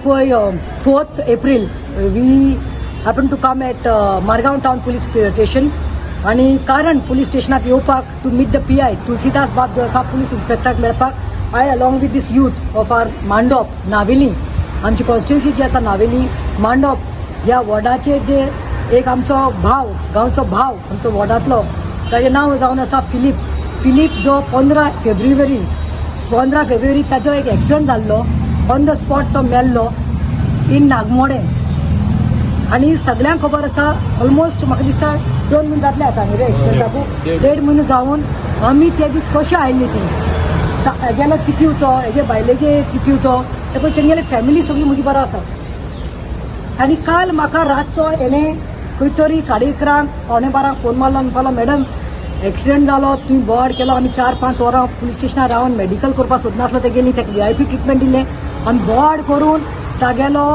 पळय, 4th April we happen to come at Margao Town Police Station आणि कारण police स्टेशनाक येवपाक to meet the PI Tulsidas बाब जो आसा, पुलीस इन्स्पेक्टराक मेळपाक I along with this youth of our Mandop, Navelim, आमची कॉन्स्टिट्युन्सी जी आसा नावेली मांडोप ह्या वॉर्डाचेर जे एक आमचो भाव, गांवचो भाव, आमचो वॉर्डांतलो, ताजें नांव जावन आसा फिलीप. फिलीप जो 15 फेब्रुवारी, 15 फेब्रुवारी ताजो एक एक्सिडंट जाल्लो, ऑन the spot तो मेल्लो इन नागमोडे. आणि सगळ्यांक खबर आसा, ऑलमोस्ट म्हाका दिसता 2 म्हयने जातले आतां न्ही रे एक्सिडंटाकू. देड म्हयनो जावन आमी ते दीस कशें आयिल्ली ती हेगेलो किती तो, हेजे बायलेगे किती तो, ते पळय, तेंगेले फॅमिली सगळी म्हजी बरो आसा. आनी काल म्हाका रातचो हेणे खंय तरी 11:30, 11:45 फोन मारलो आनी म्हणपालो, "मॅडम, एक्सिडंट जालो, तुवें बोवाळ केलो. आमी 4-5 वरां पुलीस स्टेशनार रावन मेडिकल करपाक सोदनासलो तेगेली, ताका व्हीआयपी ट्रिटमेंट दिलें आनी बोवाळ करून तागेलो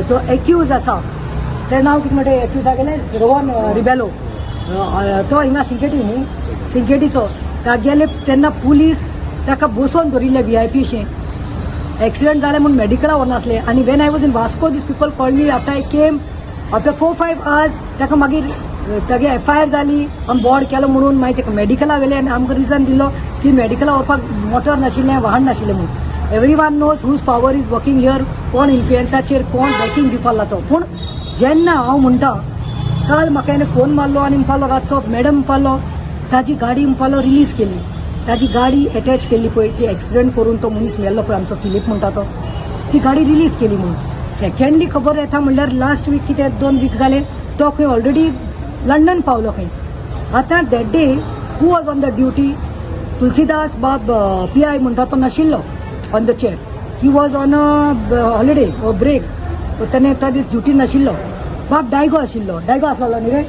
तो एक्यूज आसा, तें नांव कितें म्हणटा एक्यूजागेलें, रोहन रिबेलो, तो हिंगा सिंकेटी न्ही, सिंकेटीचो, तागेले तेन्ना पुलीस ताका बसोवन धरिल्ले व्हीआयपी शे. एक्सिडंट जालें म्हूण मेडिकला व्हरनासले. आनी when I was in Vasco, these people call me. After I came after 4-5 hours, ताका मागीर तागे एफआयआर जाली, आमी बोवाळ केलो म्हणून. मागीर ताका मेडिकला व्हेले आनी आमकां रिजन दिलो की मेडिकला व्हरपाक मोटर नाशिल्लें, वाहन नाशिल्लें म्हणून. Everyone knows whose power is working here, कोण इन्फ्लुएन्साचेर कोण बॅकिंग दिवपाक लागतो. पूण जेन्ना हांव म्हणटा, काल म्हाका हेणें फोन मारलो आनी म्हणपालो रातचो, "मॅडम," म्हणपालो, "ताजी गाडी," म्हणपालो, "रिलीज केली." ताजी गाडी एटॅच केल्ली पळय, ती एक्सिडंट करून तो मनीस मेल्लो पळय, आमचो फिलीप म्हणटा तो, ती गाडी रिलीज केली म्हणून. सेकंडली खबर येता म्हणल्यार लास्ट वीक, कितें 2 वीक जाले, तो खंय ऑलरेडी लंडन पावलो खंय. आतां that day who was on the duty? Tulsidas बाब पीआय म्हणटा तो नाशिल्लो on the chair. He was on a holiday or break. तेणे त्या दीस ड्युटी नाशिल्लो. बाब डायगो आशिल्लो, डायगो आसलेलो न्ही रे,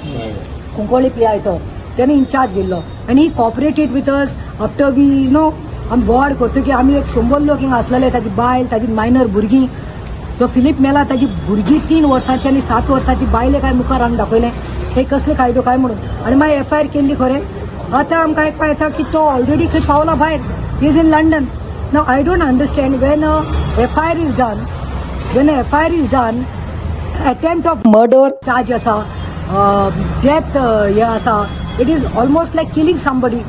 कुंकळी पीआय, तो तेणे इन्चार्ज घेल्लो आनी he cooperated with us after we know आमी बोवाळ करतकीर. आमी एक 100 लोक हिंगा आसलेले, ताजी बायल, ताजी मायनर भुरगीं, जो फिलीप मेला ताजी भुरगीं 3 वर्सांची आनी 7 वर्साची बायले काय मुखार हाडून दाखयलें हे कसले कायदो काय म्हणून. आनी मागीर एफआयआर केल्ली खरें. आतां आमकां आयकपा येता की तो ऑलरेडी खंय पावला भायर, is in London. Now I don't understand, when FIR is done, when FIR is done, attempt of murder charge आसा, डेथ हे आसा, it is almost like killing somebody.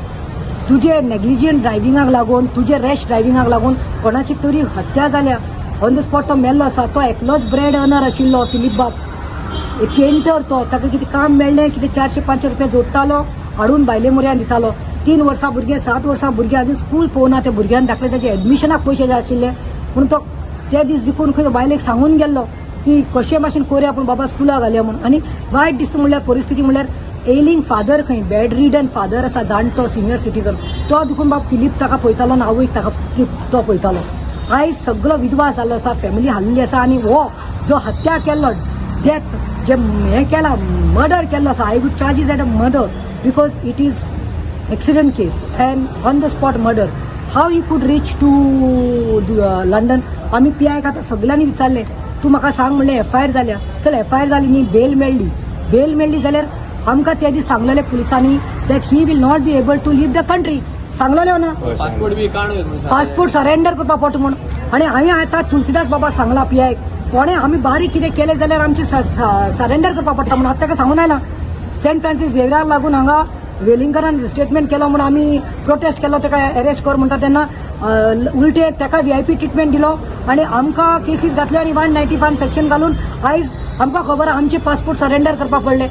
तुजे नेग्लिजंट ड्रायव्हिंगाक लागून, तुजे रॅश ड्रायव्हिंगाक लागून कोणाची तरी हत्या जाल्या, ऑन the spot तो मेल्लो आसा. तो एकलोच ब्रेड अर्नर आशिल्लो फिलीप बाब, एक पेंटर तो. ताका कितें काम मेळ्ळें कितें, 400-500 रुपया जोडटालो, हाडून बायले मुऱ्यान दितालो. 3 वर्सां भुरगें, 7 वर्सां भुरगें, अजून स्कूल पळोवना. त्या भुरग्यान दाखले ताचे एडमिशनाक पयशे जाय आशिल्ले म्हणून तो ते दीस देखून खंय बायलेक सांगून गेल्लो की कशे भाशेन करुया पूण बाबा स्कुलाक घालया म्हणून. आनी वायट दिसता म्हणल्यार परिस्थिती म्हणल्यार एलिंग फादर खंय, बेड रिडन फादर आसा, जाणटो, सिनियर सिटीजन तो देखून बाब फिलीप ताका पळयतालो आनी आवयक ताका तो पळयतालो. आयज सगळो विधवा जाल्लो आसा, फॅमिली हाल्ली आसा. आनी हो जो हत्या केल्लो, डेथ जे हें केला, मर्डर केल्लो आसा, I would charge it as a murder because it is accident case and on the spot murder. How you could reach to London? आमी पी आयक आतां सगळ्यांनी विचारलें, तूं म्हाका सांग म्हणलें, एफ I R जाल्या, चल एफ I R जाली न्ही, बेल मेळ्ळी. बेल मेळ्ळी जाल्यार आमकां त्या दीस सांगलेले पुलिसांनी that he will not be able to leave the country. सांगलेले ना? पासपोर्ट बी काण म्हणून. पासपोर्ट सरेंडर करपा पडटा म्हूण. आनी हांवें आतां तुलसीदास बाबाक सांगलां, पीआयक, कोणें आमी बारीक कितें केलें जाल्यार आमचें सरेंडर करपा पडटा म्हणून. आतां ताका सांगून आयलां. सेंट फ्रांसीस झेवियराक लागून हांगा वेलिंगकरान स्टेटमेंट केलो म्हणून आमी प्रोटेस्ट केलो, ताका अरेस्ट कर म्हणटा तेन्ना उलटे ताका व्हीआयपी ट्रिटमेंट दिलो आनी आमकां केसीस घातल्यो आनी 191 सेक्शन घालून आयज आमकां खबर आहा, आमचे पासपोर्ट सरेंडर करपाक पडले.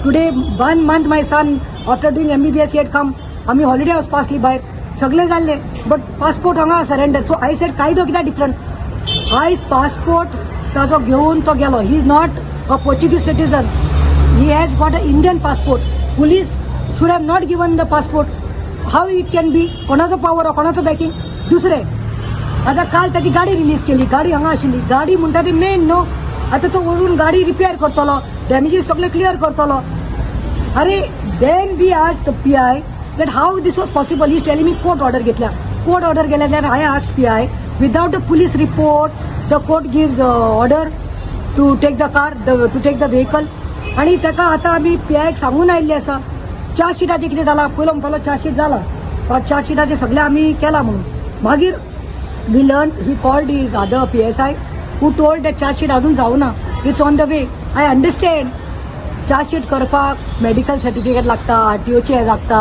Today one month my son after doing MBBS had come. आमी हॉलिडे वचपा आसली भायर, सगळे जाल्ले, बट पासपोर्ट हांगा सरेंडर. सो I said, कायदो कित्याक डिफरंट? आयज पासपोर्ट ताजो घेवन तो गेलो. He is not a Portuguese citizen, he has got a Indian passport. Police should have not given the passport. How it can be? कोणाचो power, कोणाचो बॅकिंग? दुसरें, आतां काल ताची गाडी रिलीज केली. गाडी हांगा आशिल्ली. गाडी म्हणटा ती मेन न्हू. आतां तो वळून गाडी रिपेअर करतलो, डॅमेजीस सगळे क्लियर करतलो. अरे, then we asked PI that how this was possible. He's telling me court order घेतल्या. कोर्ट ऑर्डर गेल्या जाल्यार I asked PI, without the police report the court gives order to take the car, to take the vehicle? आणि ताका आतां आमी पीआयक सांगून आयिल्ले आसा. चार्जशिटाचें कितें जालां? पयलो म्हणपालो चार्जशीट जाला, चार्जशिटाचें सगळें आमी केलां म्हणून. मागीर we learn he called his other PSI. who told that chargesheet अजून जावना, it's on the way. I understand, chargesheet करपाक मेडिकल सर्टिफिकेट लागता, आरटीओचे लागता,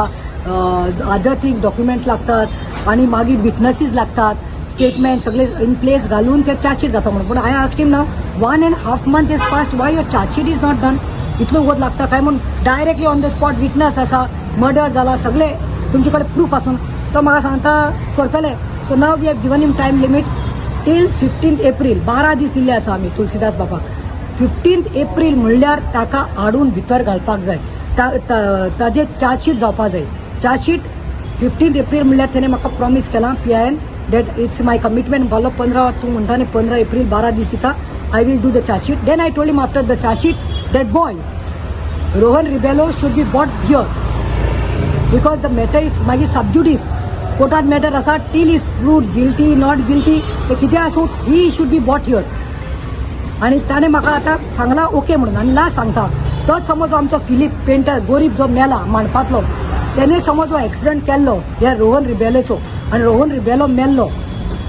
अदर थिंग डॉक्युमेंट्स लागतात आणि मागीर विटनसीस लागतात, स्टेटमेंट सगळे इन प्लेस घालून ते चार्जशीट जाता म्हणून. पूण I asked him, now 1.5 month is past, why your chargesheet is not done? इतलो वगत लागता काय म्हणून? Directly on the spot witness आसा, मर्डर जाला, सगळे तुमचे कडेन प्रूफ आसून तो म्हाका सांगता करतले. So now we have given him time limit till 15 April. 12 दीस दिल्ले आसा आमी तुलसीदास बाबाक. 15 एप्रील म्हणल्यार ताका हाडून भितर घालपाक जाय, ताजे चार्जशीट जावपा जाय. चार्जशीट 15 एप्रील म्हणल्यार तेणे म्हाका प्रॉमीस केलां PIN that it's my commitment. म्हणलो 15, तूं म्हणटा न्ही 15 एप्रील, 12 दीस दिता, I will do the chargesheet. Then I told him, after the chargesheet, that boy Rohan Rebelo should be brought here because the matter is मागीर सबज्युडीस, कोर्टात मॅटर आसा. Till is prove guilty, not guilty, ते कितें आसूं, he should be brought here. आणि ताणें म्हाका आतां सांगलां ओके म्हणून. आनी लास्ट सांगता, तोच समज आमचो फिलीप पेंटर गोरीब जो मेला मांडपांतलो, तेणे समज हो एक्सिडंट केल्लो ह्या रोहन रिबेलोचो आनी रोहन रिबेलो मेल्लो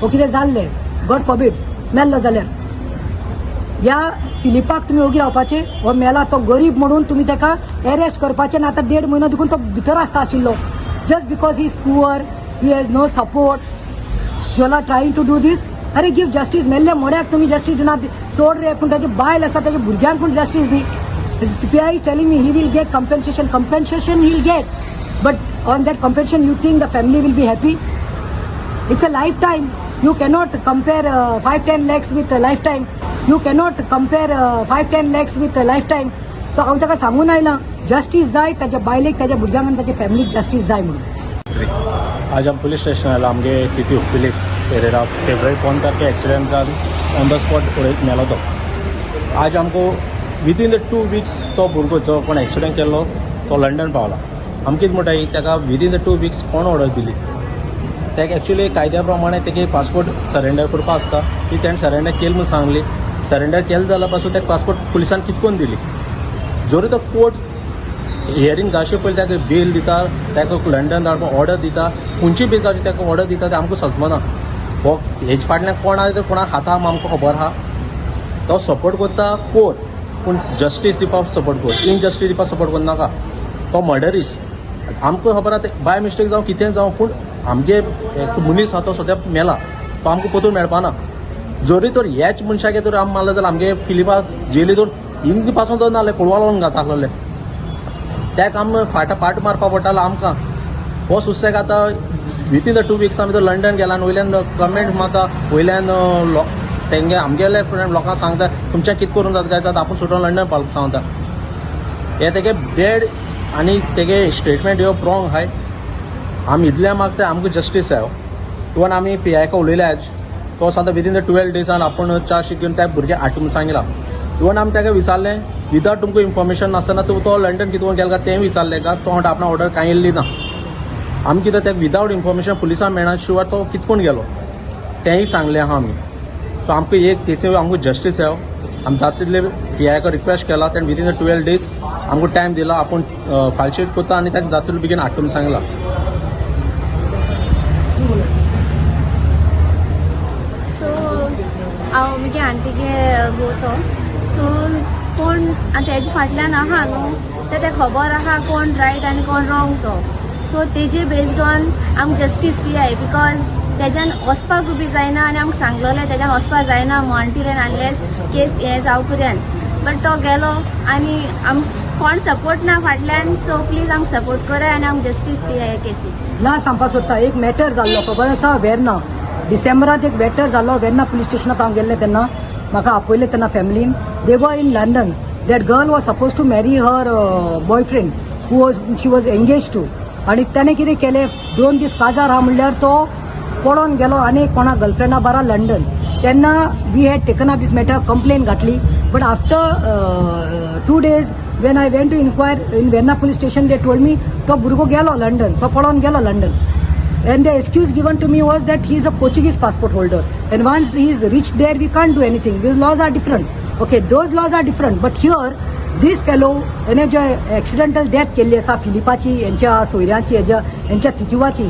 वो कितें जाल्लें, गॉड फॉरबीड, मेल्लो जाल्यार ह्या फिलिपाक तुमी ओगी रावपाचे? हो मेला तो गरीब म्हणून तुमी ताका एरेस्ट करपाचे आनी आतां देड म्हयनो देखून तो भितर आसता आशिल्लो? Just because he is poor, he has no support, you are trying to do this? अरे, गिव जस्टीस. मेल्ल्या मोड्याक तुमी जस्टीस दिनात, सोड रे, पूण ताची बायल आसा, ताच्या भुरग्यांक पूण justice the. PI is telling me he will get compensation. Compensation he will get, but on that compensation, you think the family will be happy? It's a lifetime. You cannot compare 5-10 lakhs with a lifetime. You cannot compare 5-10 lakhs with a lifetime. So हांव ताका सांगून आयलां, justice जाय ताच्या बायलेक, ताच्या भुरग्यांक आनी ताच्या फॅमिलीक जस्टीस जाय म्हणून. आज आम पुलीस स्टेशन आयला. आमगे तितू फिलीप पेरेरा फेब्रुवारी 15 तारखे एक्सिडेंट जावन ऑन the spot उडयत मेलो तो. आज आमकां विदीन the 2 weeks तो भुरगो जो कोण एक्सिडेंट केल्लो तो लंडन पावला. आमकां कितें म्हणटा, ताका विदीन the 2 weeks कोण ऑर्डर दिली ताका? एक्चुली कायद्या प्रमाणे तेगे पासपोर्ट सरेंडर करपा आसता, ती तेणें सरेंडर केली म्हूण सांगली. सरेंडर केलें जाल्यार पासून ताका पासपोर्ट पुलिसान कितें करून दिली? जरी तो कोर्ट हियरींग जावचे पयलीं ताका बेल दिता, ताका लंडन धाडपाक ऑर्डर दिता, खंयची बेल जावची ताका ऑर्डर दिता, तें आमकां समजना. हो हेजे फाटल्यान कोण आहा तर कोणाक हात आहा आमकां खबर आहा. तो सपोर्ट करता कोर्ट, पूण जस्टीस दिवपाक सपोर्ट कर, इनजस्टीस दिवपाक सपोर्ट करनाका. तो मर्डरीस आमकां खबर आहा. ते बाय मिस्टेक जावं, कितें जावं, पूण आमगे एक मनीस आहा तो सद्या मेला, तो आमकां परतून मेळपाना. जरी तर ह्याच मनशाक तर आमी मारलो जाल्यार आमगे फिलिपा जेली तर हिंदी पासून तर नासले, कोडवा लावन घाता आसलेले. ताका आमी फाट पाट मारपा पडटालो आमकां. हो सुसेग आतां विथीन the 2 weeks आमी तो लंडन गेला आनी वयल्यान कमेंट मारता, वयल्यान तेंगे आमगेले फ्रेंड लोकांक सांगता, तुमच्या कितें करून जाता काय जाता, आपूण सुटोन लंडन पावपाक सांगता. हे तेगे बॅड आनी तेगे स्टेटमेंट येवप रॉंग आहाय. आमी इतलें मागता, आमकां जस्टीस जायो. इवन आमी पी आयका उलयले आयज, तो सांगता विदीन the 12 डेजान आपूण चार्ज घेवन त्या भुरग्याक हाडटा म्हूण सांगला. इवन आमी ताका विचारलें, विदाउट तुमकां इन्फॉर्मेशन नासतना तूं तो लंडन कितें गेला काय तें विचारलें का? तो म्हणटा आपणा ऑर्डर कांय येयल्ली ना. आमी कितें ताका विदाउट इन्फॉर्मेशन पुलिसां मेळना शिवाय तो कितें करून गेलो तेंय सांगलें आहा आमी. सो आमकां एक केसी आमकां जस्टीस जायो. आमी जाता तितले पी आयक रिक्वेस्ट केला. तेणें विदीन the 12 days आमकां टायम दिला, आपूण फायल शीट करता आनी ताका जाता तितले बेगीन हाडटा म्हूण सांगला. सो हांव मुगे आंटीगे घोव तो. सो कोण आतां तेजे फाटल्यान आहा न्हू, ते तें खबर आहा कोण रायट आनी कोण रॉंग तो. सो तेजे बेस्ड ऑन आमकां जस्टीस दियाय, because तेज्यान वचपाक बी जायना आनी आमकां सांगलोलें तेज्यान वचपाक जायना until and unless case हें जावं पर्यंत. बट तो गेलो आनी आम कोण सपोर्ट ना फाटल्यान. सो प्लीज आमकां सपोर्ट कराय आनी आमकां जस्टीस दिया हे केसीक. लास्ट सांगपा सोदता, एक मॅटर जाल्लो खबर आसा वेर्ना, डिसेंबरात एक मॅटर जाल्लो वेर्ना पुलीस स्टेशनात. हांव गेल्लें तेन्ना, म्हाका आपयलें तेन्ना फॅमिलीन. They were in London. That girl was suppose to marry her boyfriend who was she was engage to. आनी ताणें कितें केलें, 2 दीस काजार आहा म्हणल्यार तो पळोवन गेलो आनी कोणा गर्लफ्रेंडा बारा लंडन. तेन्ना we had taken up this matter, complain घातली. But after 2 days, when I went to inquire in Verna police station, they told me तो भुरगो गेलो लंडन, तो पळोवन गेलो London. And the excuse given to me was that he is a Portuguese passport holder. And once he is reached there, we can't do anything. These laws are different. Okay, those laws are different. But here, this fellow, हेणे J accidental death केल्ली आसा फिलिपाची, हेंच्या सोयऱ्यांची, हेज्या हेंच्या तितुवाची,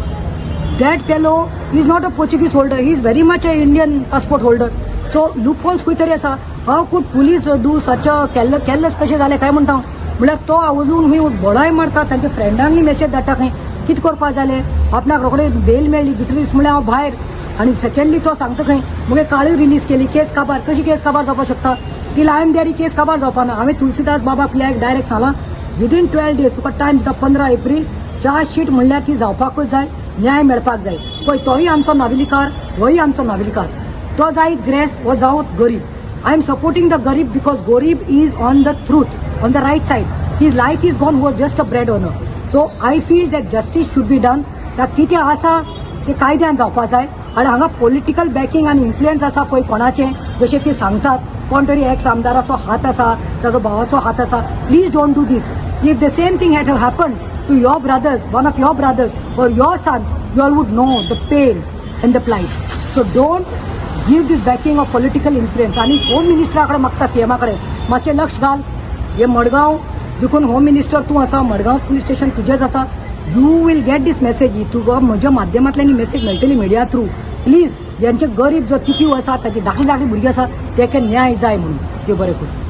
that fellow is not a Portuguese holder. He is very much a Indian passport holder. So loopholes खंय तरी आसा. How could police do such a careless कशें जालें काय म्हणटा हांव. म्हणल्यार तो अजून खंय बडाय मारता, तांच्या फ्रेंडांनी मेसेज धाडटा खंय. कितें करपा जालें आपणाक? रोखडे बेल मेळ्ळी, दुसरे दीस म्हणल्यार हांव भायर. आनी सेकंडली तो सांगता खंय मगे काळूय रिलीज केली, केस काबार. कशी केस काबार जावपाक शकता? Till I am there, case काबार जावपा ना. हांवें तुलसीदास बाबा पिआयक डायरेक्ट सांगलां, विदीन 12 डेज तुका टायम दिता, 15 एप्रील चार्जशीट म्हणल्यार ती जावपाकूच जाय, न्याय मेळपाक जाय. पळय, तोय आमचो नावेलीकार, होय आमचो नावेलीकार. तो जायत ग्रेस्त, हो जावत गरीब. I am supporting the गरीब because गरीब is on the truth, on the right side. His life is gone, was just a bread earner. So I feel that justice should be done. त्या कितें आसा ते कायद्यान जावपा जाय. आनी हांगा पॉलिटिकल बॅकिंग आनी इन्फ्लुएन्स आसा पळय कोणाचें, जशें ते सांगतात कोण तरी एक्स आमदाराचो हात आसा, ताजो भावाचो हात आसा. Please don't do this. If the same thing had happen to your brothers, one of your brothers or your sons, you all would know the pain and the plight. So don't give this backing of political influence. आनी home मिनिस्टरा कडेन मागता, सीएमा कडेन मातशें लक्ष घाल. हे मडगांव देखून home minister तूं आसा, मडगांव पुलीस स्टेशन तुजेंच आसा. You will get this message. तुका म्हज्या माध्यमांतल्यान ही मेसेज मेळटली मिडिया थ्रू. प्लीज, ज्यांचे गरीब जो तितीव आसा, ताची धाकली धाकली भुरगीं आसा, तेका न्याय जाय म्हणून. देव बरें करूं.